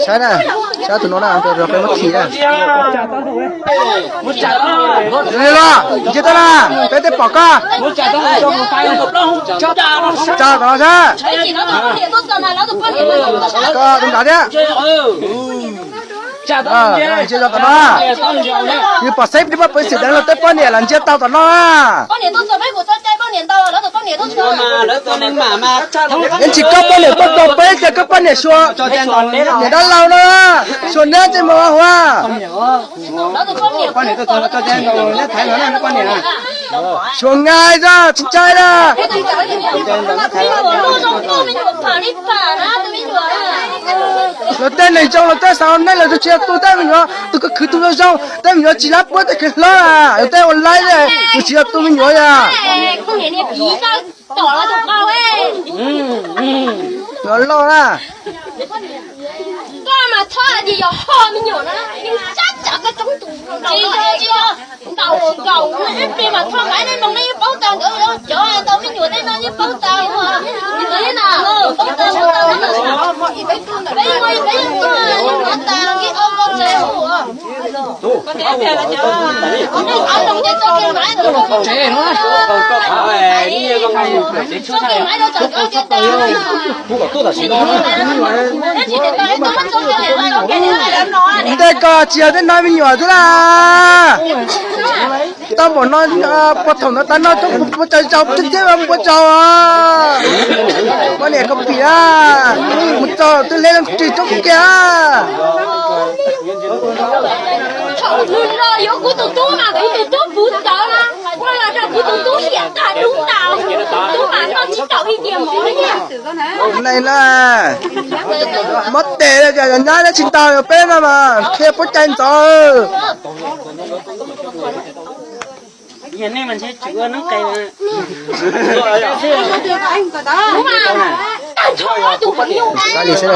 Saib na, saib tus no na, peb muab thim na. Los, ntsia tau na, peb twb pom koj. Tsa tom no saib. Koj tus nrad thiab. Ntsia tau tom no. Yus pom xeeb pib pab pwv xwm deev luag tej poj niam los ntsia tau tom no na. Ib ntsis koj poj niam tuaj tua peb ces koj poj niam xyuas niam dab laug no, xyuas neb ntsej muag huv. Xyuas ngai zoj tsis ntshai na. Luag tej neeg zoo luag tej xav nej lawv tus tsis yog tu tej me nyuam, tus khwv khwv tus zoo zoo, tej me nyuam tsis lab puab tej khwv hlob, luag tej ua laib, tus tsis yog tu me nyuam yom. Loj na. Koj mas txhob hais tias yog ho me nyuam na, yeej sab tsam koj coob tus nkaus nkaus, ib pliag mas txhob nqaij nej noog nej yeej paub tag, nkawd cov tau me nyuam tej no yeej paub tag, paub tag, peb ua peb yeej hnov tag, yeej ua tsev ua. Ntej koj tsis yog tej no me nyuam xwb na. Tau npaum no, puag thaum ntawd tas no coob puas tsaug, tsaug thiab thiab puas tsaug. Poj niam koj pim na, mus txog twb hle zoo ris coob kiag. Thaum nws los yuav kuv tus tub mas kuv tus tub puv tawv na, ua los rau kuv tus tub hiam tag dub tas, kuv tus tub mas noj tsis tau ib diav mov li. Neeg na, mob tes li cas nyab nyob tsis tau, yog peb no mas qhia puab cai ntxov. Saib li xwb,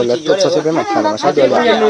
lawv tuaj txog xwb peb mam tham los saib dua yom.